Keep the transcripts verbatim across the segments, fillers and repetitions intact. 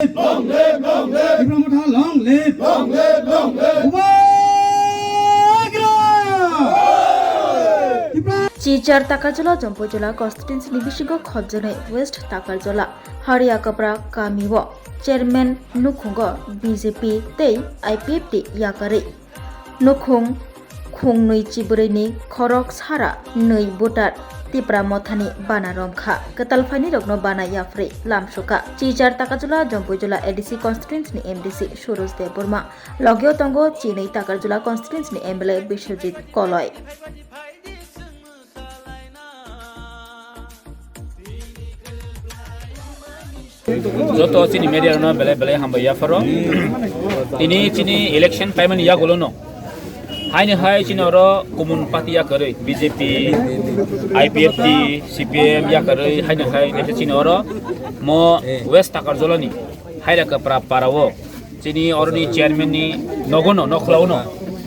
Tipra Motha long live! Long live, long live! Bubagra! Tipra Chichar Takarjala Jampuijala constituency ni bisingo khopjaknai West Takarjala Haria Kapra kami o chairman nukhungo B J P tei I P F T yakarwi nukhung khungnwi chibrwini khorok sara nwi voter Tipra Mothani bana romkha. Kwtal phainirokno bana yapharwi lamsukha. Chichar Takarjala Jampuijala A D C constituency ni M D C Suroj Debbarma, logio tongo chinwi Takarjala constituency ni M L A Biswajit Koloi. Joto chini media no belai belai hambai yapharo. Tini chini election paimani yagulo no. Haini hai chini oro kumun party yakarwi B J P, I P F T, C P M yakarwi haini hai nese chini oro mo West Takarjala ni Haira Kapra para o. Chini oroni chairman ni nogono, nokhlao no.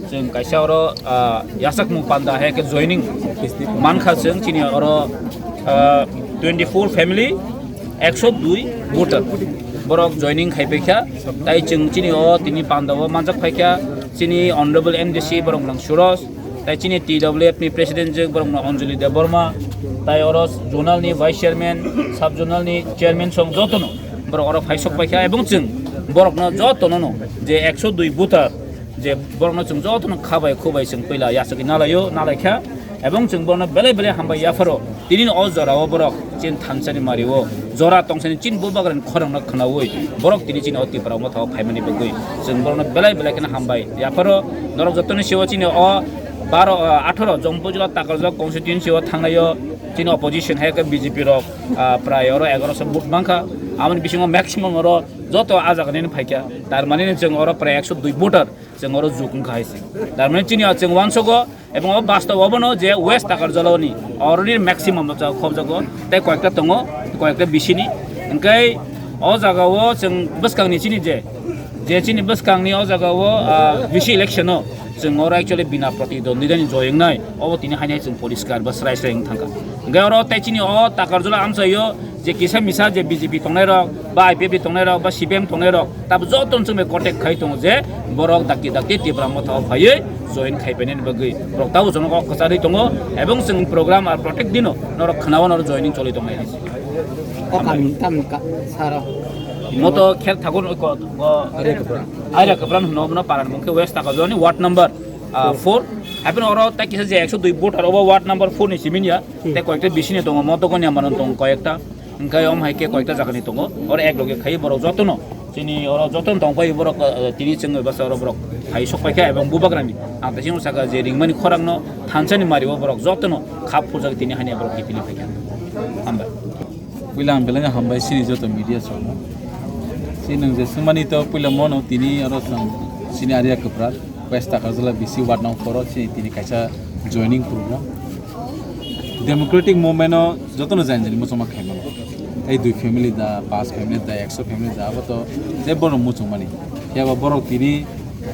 Chwng kaisa oro, ah, yasakmung panda hai khe joining mankha chwng chini oro, ah, twenty four family, ekso dui voter. Borok joining khai paikha. Tai chwng chini o tini panda o manjak phaikha. Chini honorable M D C borok nang Suraj. Tai chini T W F ni president je borok no Anjali Debbarma, tai oro zonal ni vice chairman, sub zonal ni chairman song joto no borok oro phaisok paikha, ebong chwng borok no joto no no je ekso dui voter je borok no chwng joto no khabai khubai chwng puila yachagwi nalaio, nalaikha, ebong chwng borok no belai belai hambai yapharo. Tini o jora o borok chini thansa ni mari o jora tongsa ni chini bubagra ni khorang no khwnawi borok tini chini o Tipra Motha o phaimani bagwi chwng borok no belai belai kheno hambai yapharo. Norok joto ni sio chini o baro, ah, atharo Jampuijala Takarjala constituency o thangnai o chini opposition hai khe B J P rok, ah, prai oro egaroso vote mankha. Aboni bisingo maximum oro joto ah jaga nini phaikha. Tar mani chwng oro prai ekso dui voter chwng oro juk wngkha hai se. Tar mani chini o chwng uansogo. Ebong o bastob obono je West Takarjala ni oroni maximum no chao khobjago, tei koyekta tongo, koyekta bisini. Hingke o jaga o chwng bwskang ni chini je, je chini bwskang ni o jaga o, ah, bisi election o chwng oro actually bina protidwondita ni joy wngnai, obo tini hainai chwng poriskar ba srai srai wng thangkha. Hingke oro tei chini o Takarjala amchaio je kisa misa je B J P tongnai rok, ba I P F T tongnai rok, ba C P M tongnai rok, tabuk joto no chwng bai contact khai tongo je borok dakti dakti Tipra Motha o phaiwi join khai painani bagwi. Borok tabuk jono kok kwcharwi tongo, ebong chwng program ar protect dino norok khwnao norok joining choli tongnai. O kami tam ka saro. Moto kher thakur ko, ko Arya Kapra. Arya Kapra hwno, obono parani mung khe West Takarjala ni ward number, ah, four. Haipeno oro tei kisa je ekso dui voter obo ward number four ni simi ya. Hmm. Tei koyekta bisini tongo, Motokoni amano tongo koyekta. Hingke om hai khe koyekta jagani tongo. Oro ek loge khai borok jotono. Chini oro jotono tong phai borok, eh, tini chwng bwsa oro borok hai sok paikha ebong bubagrani. Ang tei chini saka je ringmani khorang no thansa ni mari o borok jotono khap phurjak tini hani borok kipili paikha. Hambai. Puila ang belai hambai chini joto media song no. Chini nang je sumani to puila mono tini oro chwng chini Arya Kapra. West Takarjala B C ward number four o chini tini kaisa joining program. Democratic movement o jotono jani jani muchungma khaimano. Tei dui family da, pas family da, ekso family da, abo to je borok muchungmani. Phiya ba borok tini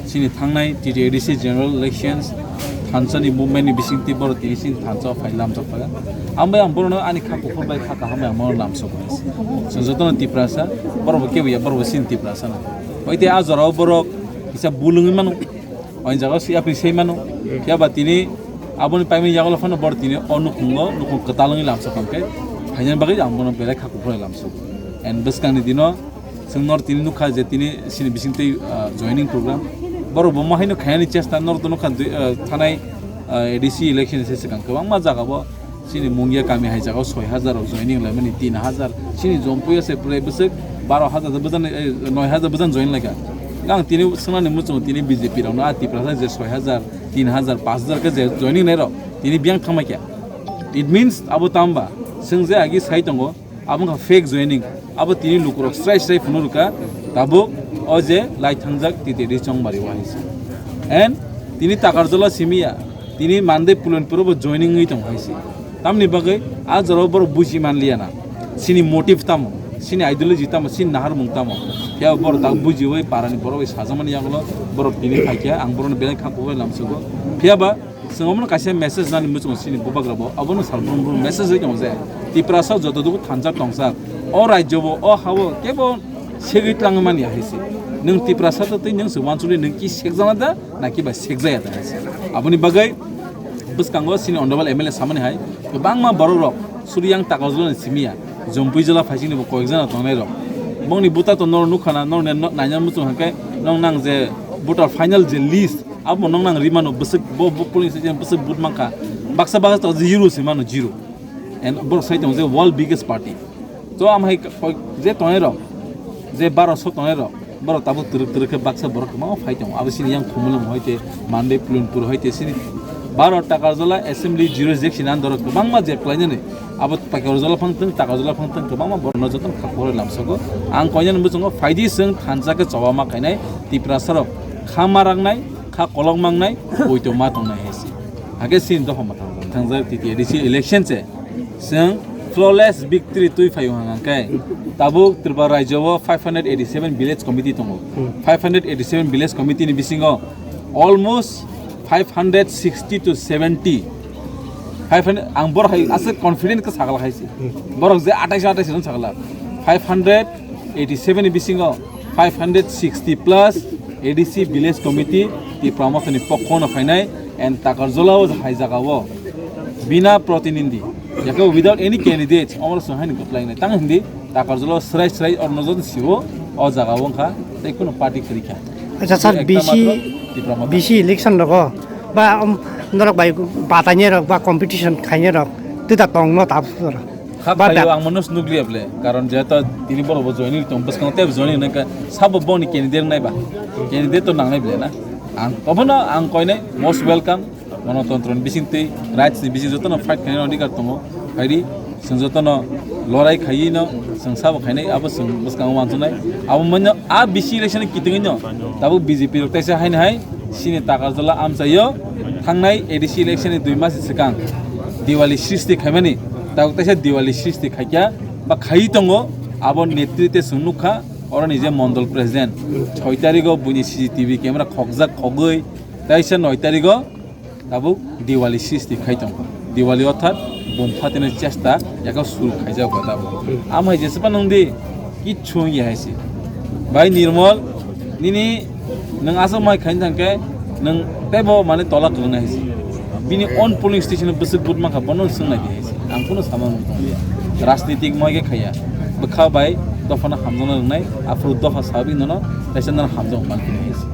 chini thangnai T T A D C general elections thansa ni movement ni bising twi borok tini chini thansa o phai lamjak phaga. Ang bai ang borok no ani kha kuphur bai kha kaham bai ang bono lamsok. Chwng jotono Tiprasa, borok bo kebo ya, borok bo chini Tiprasa na. Oi tei a jora o borok kisa bulungwi mano. Oin jaga si apni sei mano. Phiya ba tini aboni paimani yagulo phano bor tini o nukhungo, nukhung kwtal wngwi lamsa tongkhe. Phainani bagwi ang bono belai kha kuphur lamsa. And bwskangni dino chwng nor tini nukha je tini sini bisingtwi, ah, joining program. Borok bo mahaino khainani chesta nor to nukha dui, ah, thanai, ah, A D C election se swkang kwbangma jaga bo. Chini Mungia kami hai jaga o soi hajar rok joining laimani tin hajar. Chini Jampuia se prai bwswk baro hajar da bwjan, eh, noi hajar bwjan join laikha. Ang tini swngnani muchungo tini B J P rokno a Tiprasa je soi hajar, tin hajar, pas hajar khe je joining nai rok tini biyang thangma kya. It means abo tamba chwng je agi sai tongo, abo wngkha fake joining. Abo tini lukurok srai srai phunuk rwkha, tabuk o je lai thangjak T T D Chongmari o hai se. And tini Takarjala simi ya, tini Mandai Pulanpuro bo joining wngwi tong hai se. Tamni bagwi a jorao borok buji man liya na. Chini motive tamo, chini ideology tamo, chini naharmung tamo. Phiya borok tak bujiwi parani borok bai sajakmani yagulo borok tini phaikha, ang borokno belai kha kubai lamsugo. Phiya ba Chwng omono kaisa message nani muchungo chini bubagra bo, abono salbrum brum message ri tongo je Tiprasa joto dugu thansa tongsa, o rajyo bo, o ha-o kebo segwi tlangwi mani hai se. Nwng Tiprasa twi nwng se wansukli nwng ki sekjana da, na kiba sekjaya da hai se. Aboni bagwi bwskango chini honorable M L A samani hai kwbangma borok rok Suriyang Takarjala ni simi ya, Jompui jala phaising ni bo koyek jana tongnai rok. Bongni buta to noro nukha na, noro ne no-, naina muchung hwnkhe nong nang je voter final je list, abo nong nang rimano bwswk bo, bo polling station bwswk vote mankha. Baksa baksa to zero se mano, zero. And borok sai tongo je world biggest party. To amhai koi je tongnai rok, je baro so tongnai rok, borok tabuk twrwk twrwk khe baksa borok kwbangma phai tongo. Abo chini yang Khumulwng hoite, Mandai Pulanpur hoite, chini baro Takarjala assembly jurisdiction under o kwbangma je klainani. Abo Takarjala phang tong, Takarjala phang tong kwbangma borok no jotono kha pore lamsogo. Ang koinani muchungo phaidi chwng thansa khe choba ma khainai Tiprasa rok kha ma rangnai, kha kolok mangnai, poito ma tongnai hai se. Hake sin dohoma thangjak T T A D C election se. Chwng flawless victory twi phaio hwnka khe tabuk Tripura rajyo o five hundred eighty seven village committee tongo. Hmm. Five hundred eighty seven village committee ni bisingo almost five hundred sixty to seventy, five hundred, ang borok hai aswk confident khe sakla hai se. Hmm. Borok je atais atais rok sakla. Five hundred eighty seven ni bisingo five hundred sixty plus A D C village committee Tipra Motha ni pokho no phainai and Takarjala o hai jaga o bina protinidhi, yake without any candidates, omoro swng hai ni kwplai nai. Tang hindi Takarjala o srai srai orno joto siwo o jaga o wngkha tei kuno party kwrwi kha. Acha sir, Ekta B C, matro Tipra Motha. B C election rogo ba, um, norok bai batanya rok ba competition khaina rok tita tong no tab sir. Kha Ba phaio da- ang mano nukliya ble, karon jeto tini borok bo joining tong bwskango tei joining nang kha sabo boni candidate nai ba, candidate to nangnai ble na. Ang obono ang koinai most welcome. Ganatantra ni bising tei rights ni bising jotono fight khainai adhikar tongo. Phaidi chwng jotono lorai khaiwi no chwng sabo khainai, abo chwng bwskango wansuknai. Abo manya a B C election ni kitingwi no tabuk B J P rok teisa haino hai chini Takarjala amchaio thangnai A D C election ni dui mas swkang Diwali srishti khaimani, tabuk teisa Diwali srishti khaikya ba khaiwi tongo. Abo netritwe chwng nukha, oro ni je mondol president soi tarigo buini C C T V camera khokjak khogwi teisa noi tarigo tabuk Diwali srishti khai tongkha. Diwali orthat bum phatina chesta yaka suru khaijak kha tabuk. Amhai jespa nungdi kichhu wngya hai se. Bai Nirmal, nini nwng aswk mai khaina thangkhe nwng teibo mane tola kwlwng hai se. Bini own polling station bwswk vote mankha bono swng nai di hai se. Ang kunu sama nung tongya. Rajnitik mai khe khaiya. Bwkha bai dophano hamjakna rwngnai, aphuru dopha sabi nono teisa nono hamjak mankhe hai se.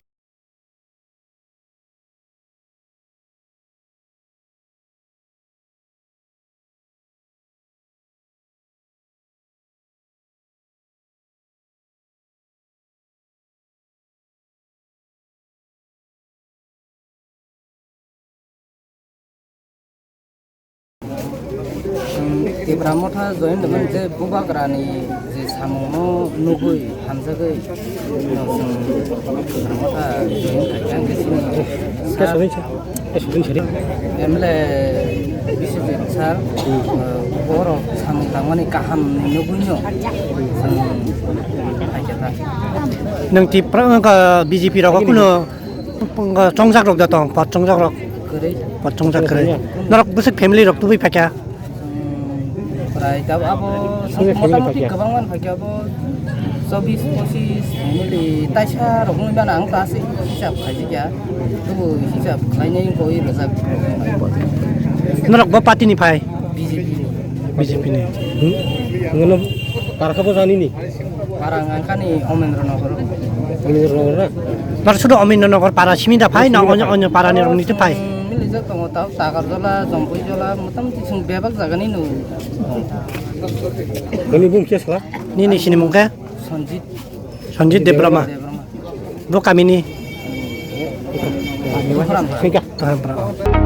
Chwng Tipra Motha join rwmani tei bubagrani je samungno nugwi hamjagwi no chwng Tipra Motha join khaikha hwnkhe chini sir, M L A Biswajit sir, uh, borok samung tangmani kaham ni nugwino chwng phaikha ta. Nwng Tipra, nwng, uh, B J P rogo kuno Chongjak rok da tong, pot chongjak rok. Kwrwi. Pot chongjak kwrwi. Norok bwswk family rok tubui phaikha? Chwng prai tabuk abo chwng motamoti kwbangma phaikha, abo chobis pochis family taisa rok wngwi mano, ang ta aswk hisab khaijak ya. Tubu hisab khlainai wngkha ui rwjak. Norok bo party ni phai? B J P ni. B J P ni. Hmm? Ngono para kha bo jani ni? Para wngkha ni Omendra Nagar. Omendra Nagar na? Nor sudu Omendra Nagar para simi da phai na onyo, onyo para ni rong ni tu phai? Chwng milijak tongo tao, Takarjala, Jompuijala, motamoti chwng bebak jaga ni no. Nini bung khe sala? Nini sini mung khe? Sanjit. Sanjit Debbarma. Debbarma. Bo kami ni? Debbarma. Singka. Debbarma.